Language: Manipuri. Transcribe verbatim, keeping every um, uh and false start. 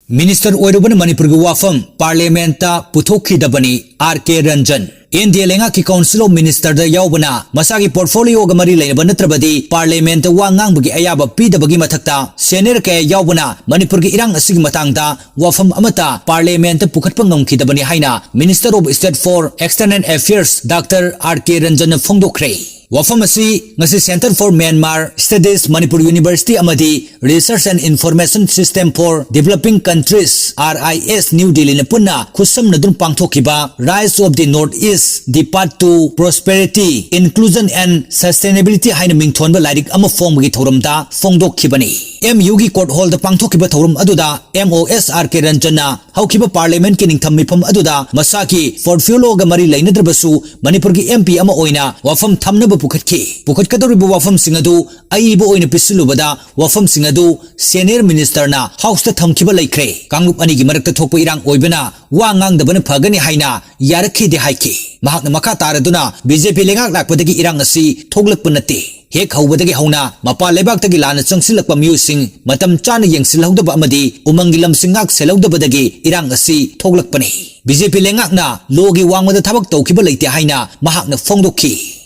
ꯃꯤꯅꯤꯁꯇꯔ ꯑꯣꯏꯔꯨꯕꯅ ꯃꯅꯤꯄꯨꯔꯒꯤ ꯋꯥꯐꯝ ꯄꯥꯔꯂꯤꯌꯥꯃꯦꯟꯠꯇ ꯄꯨꯊꯣꯛꯈꯤꯗꯕꯅꯤ, ꯑꯥꯔ ꯀꯦ ꯔꯟꯖꯟ꯫ ꯏꯟꯗꯤꯌꯥ ꯂꯩꯉꯥꯛꯀꯤ ꯀꯥꯎꯟꯁꯤꯜ ꯑꯣꯐ ꯃꯤꯅꯤꯁꯇꯔꯗ ꯌꯥꯎꯕꯅ ꯃꯁꯥꯒꯤ ꯄꯣꯔꯠꯐꯣꯂꯤꯌꯣꯒ ꯃꯔꯤ ꯂꯩꯅꯕ ꯅꯠꯇ꯭ꯔꯕꯗꯤ ꯄꯥꯔꯂꯤꯌꯥꯃꯦꯟꯠꯇ ꯋꯥ ꯉꯥꯡꯕꯒꯤ ꯑꯌꯥꯕ ꯄꯤꯗꯕꯒꯤ ꯃꯊꯛꯇ ꯁꯦꯅꯤꯌꯔ ꯀꯌꯥ ꯌꯥꯎꯕꯅ ꯃꯅꯤꯄꯨꯔꯒꯤ ꯏꯔꯥꯡ ꯑꯁꯤꯒꯤ ꯃꯇꯥꯡꯗ ꯋꯥꯐꯝ ꯑꯃꯠꯇ ꯄꯥꯔꯂꯤꯌꯥꯃꯦꯟꯠꯇ ꯄꯨꯈꯠꯄ ꯉꯝꯈꯤꯗꯕꯅꯤ ꯍꯥꯏꯅ Minister of State for External Affairs doctor R K ꯔꯟꯖꯟꯅ ꯐꯣꯡꯗꯣꯛꯈ꯭ꯔꯦ꯫ ꯋꯥꯐꯝ ꯑꯁꯤ ꯉꯁꯤ Centre for Myanmar Studies, Manipur University ꯑꯃꯗꯤ Research and Information System for Developing Countries, R I S, new ꯗꯤꯜꯂꯤꯅ ꯄꯨꯟꯅ ꯈꯨꯠꯁꯝꯅꯗꯨꯅ ꯄꯥꯡꯊꯣꯛꯈꯤꯕ Rise of the North East: The Path to Prosperity, Inclusion and Sustainability ꯍꯥꯏꯅ ꯃꯤꯡꯊꯣꯟꯕ ꯂꯥꯏꯔꯤꯛ ꯑꯃ ꯐꯣꯡꯕꯒꯤ ꯊꯧꯔꯝꯗ ꯐꯣꯡꯗꯣꯛꯈꯤꯕꯅꯤ꯫ ꯑꯦꯝ ꯌꯨꯒꯤ ꯀꯣꯔꯠ ꯍꯣꯜꯗ ꯄꯥꯡꯊꯣꯛꯈꯤꯕ ꯊꯧꯔꯝ ꯑꯗꯨꯗ ꯑꯦꯝ ꯑꯣ ꯑꯦꯁ ꯑꯥꯔ ꯀꯦ ꯔꯟꯖꯟꯅ ꯍꯧꯈꯤꯕ ꯄꯥꯔꯂꯤꯌꯥꯃꯦꯟꯠꯀꯤ ꯅꯤꯡꯊꯝ ꯃꯤꯐꯝ ꯑꯗꯨꯗ ꯃꯁꯥꯒꯤ ꯄꯣꯔꯠꯐꯣꯂꯤꯌꯣꯒ ꯃꯔꯤ ꯂꯩꯅꯗ꯭ꯔꯕꯁꯨ ꯃꯅꯤꯄꯨꯔꯒꯤ ꯑꯦꯝ ꯄꯤ ꯑꯃ ꯑꯣꯏꯅ ꯋꯥꯐꯝ ꯊꯝꯅꯕ ꯄꯨꯈꯠꯈꯤ꯫ ꯄꯨꯈꯠꯀꯗꯧꯔꯤꯕ ꯋꯥꯐꯝꯁꯤꯡ ꯑꯗꯨ ꯑꯏꯕ ꯑꯣꯏꯅ ꯄꯤꯁꯤꯜꯂꯨꯕꯗ ꯋꯥꯐꯝꯁꯤꯡ ꯑꯗꯨ ꯁꯦꯅꯤꯌꯔ ꯃꯤꯅꯤꯁꯇꯔꯅ ꯍꯥꯎꯁꯇ ꯊꯝꯈꯤꯕ ꯂꯩꯈ꯭ꯔꯦ꯫ ꯀꯥꯡꯂꯨꯞ ꯑꯅꯤꯒꯤ ꯃꯔꯛꯇ ꯊꯣꯛꯄ ꯏꯔꯥꯡ ꯑꯣꯏꯕꯅ ꯋꯥ ꯉꯥꯡꯗꯕꯅ ꯐꯒꯅꯤ ꯍꯥꯏꯅ ꯌꯥꯔꯛꯈꯤꯗꯦ ꯍꯥꯏꯈꯤ꯫ ꯃꯍꯥꯛꯅ ꯃꯈꯥ ꯇꯥꯔꯗꯨꯅ ꯕꯤ ꯖꯦ ꯄꯤ ꯂꯩꯉꯥꯛ ꯂꯥꯛꯄꯗꯒꯤ ꯏꯔꯥꯡ ꯑꯁꯤ ꯊꯣꯛꯂꯛꯄ ꯅꯠꯇꯦ꯫ ꯍꯦꯛ ꯍꯧꯕꯗꯒꯤ ꯍꯧꯅ ꯃꯄꯥꯟ ꯂꯩꯕꯥꯛꯇꯒꯤ ꯂꯥꯟꯅ ꯆꯪꯁꯤꯜꯂꯛꯄ ꯃꯤꯑꯣꯏꯁꯤꯡ ꯃꯇꯝ ꯆꯥꯅ ꯌꯦꯡꯁꯤꯜꯍꯧꯗꯕ ꯑꯃꯗꯤ ꯎꯃꯪꯒꯤ ꯂꯝꯁꯤꯡ ꯉꯥꯛ ꯁꯦꯜꯍꯧꯗꯕꯗꯒꯤ ꯏꯔꯥꯡ ꯑꯁꯤ ꯊꯣꯛꯂꯛꯄꯅꯤ꯫ ꯕꯤ ꯖꯦ ꯄꯤ ꯂꯩꯉꯥꯛꯅ ꯂꯣꯒꯤ ꯋꯥꯡꯃꯗ ꯊꯕꯛ ꯇꯧꯈꯤꯕ ꯂꯩꯇꯦ ꯍꯥꯏꯅ ꯃꯍꯥꯛꯅ ꯐꯣꯡꯗꯣꯛꯈꯤ꯫